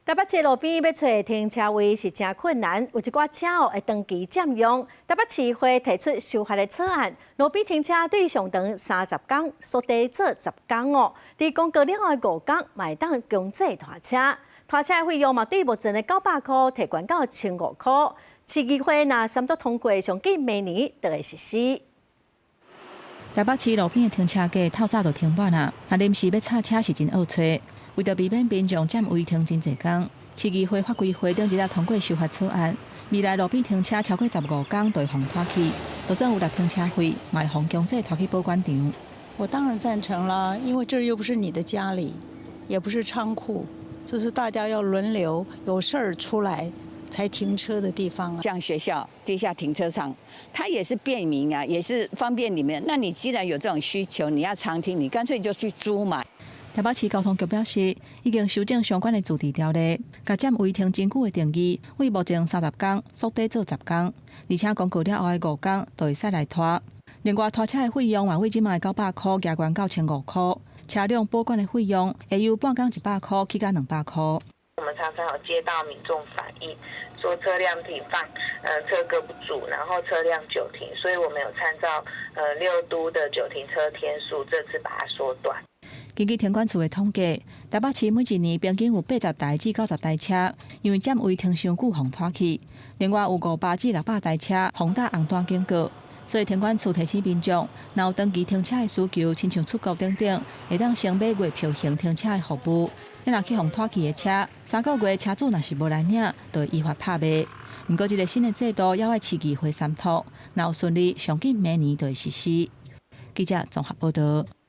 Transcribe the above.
台北市路邊欲揣停車位是誠困難，有一寡車哦會長期佔用。台北市會提出修法的草案，路邊停車對上長30工，縮短做十工哦。佇公告了後的五工，嘛會當強制拖車，拖車的費用嘛對目前的900箍提懸到1500箍。市議會若三讀通過，上緊明年就會實施。台北市路邊的停車格透早就停滿啊，若臨時欲插車是真僫揣。為著避免民眾佔位停真濟工，市議會法規會頂一日通過修法草案，未來路邊停車超過十五工就會予拖去，就算有納停車費，嘛會予強制拖去保管場。我當然贊成啦，因為這又不是你的家裡，也不是倉庫，這是大家要輪流有事兒出來才停車的地方啊。像學校地下停車場，它也是便民啊，也是方便你們。那你既然有這種需求，你要常停，你乾脆就去租嘛。台北市交通局表示，已經修正相關的自治條例，共佔位停真久的定義，對目前30工縮短做十工，而且公告了後的五工就會使來拖。另外，拖車的費用嘛，對這擺900箍加懸到1500箍，車輛保管的費用會由半工100箍起到200箍。我們常常有接到民眾反映，說車輛停放，車格不足，然後車輛久停，所以我們有參照，六都的久停車天數，這次把它縮短。根據停管處的統計，台北市每一年平均有80台至90台車，因為佔位停傷久，予拖去。另外有500至600台車予打紅單警告，所以停管處提醒民眾，若有長期停車的需求，親像出國等等，會當先買月票型停車的服務。你若去予拖去的車，3個月車主若是無來領，就會依法拍賣。毋過，這个新的制度猶愛市議會三讀，若有順利，上緊明年就會實施。記者綜合報道。